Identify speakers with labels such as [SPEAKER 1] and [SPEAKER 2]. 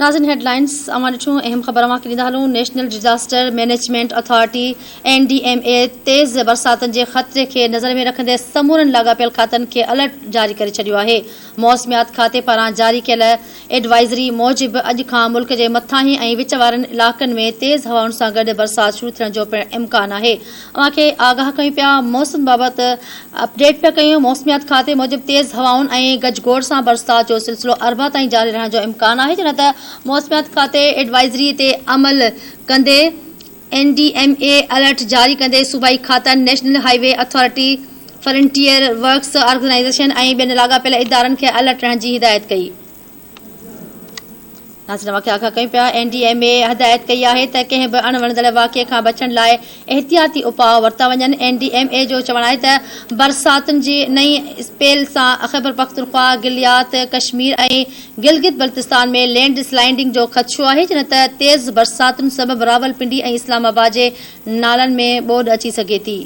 [SPEAKER 1] ناظرين head lines اوهان ڏٺيون اهم خبر اوهان کي ڏيندا هلون national disaster management authority N D M A تيز برساتن جي خطري کي نظر ۾ رکندي سمورن لاڳاپيل کاتن کي الرٽ جاري ڪري ڇڏيو آهي موسميات کاتي پاران جاري ڪيل ايڊوائزري موجب اڄ کان ملڪ جي مٿاهين ۽ وچ وارن علائقن ۾ تيز هوائن سان گڏ برسات شروع ٿيڻ جو پڻ امڪان آهي اوهان کي آگاهه ڪيون پيا موسم بابت اپڊيٽ پيا ڪيون موسميات کاتي موجب تيز هوائن ۽ گجگوڙ سان برسات جو سلسلو اربع تائين جاري رهڻ جو امڪان آهي جڏهن ته موسميات کاتي ايڊوائزري تي عمل ڪندي N D M A alert جاري ڪندي صوبائي کاتن، national highway authority, frontier works organisation ۽ ٻين لاڳاپيل ادارن کي الرٽ رهڻ جي هدايت ڪئي. ناظرين اوهان کي آگاهه ڪيون پيا اين ڊي ايم اي هدايت ڪئي آهي ته ڪنهن به اڻ وڻندڙ واقعي کان بچڻ لاء احتياطي اپاء ورتا وڃن اين ڊي ايم اي جو چوڻ آهي ته برساتن جي نئين اسپيل سان خيبرپختونخوا، گليات، ڪشمير ۽ گلگت بلتستان ۾ لينڊ سلائيڊنگ جو خدشو آهي جڏهن ته تيز برساتن سبب راولپنڊي ۽ اسلام آباد جي نالن ۾ ٻوڏ اچي سگهي ٿي.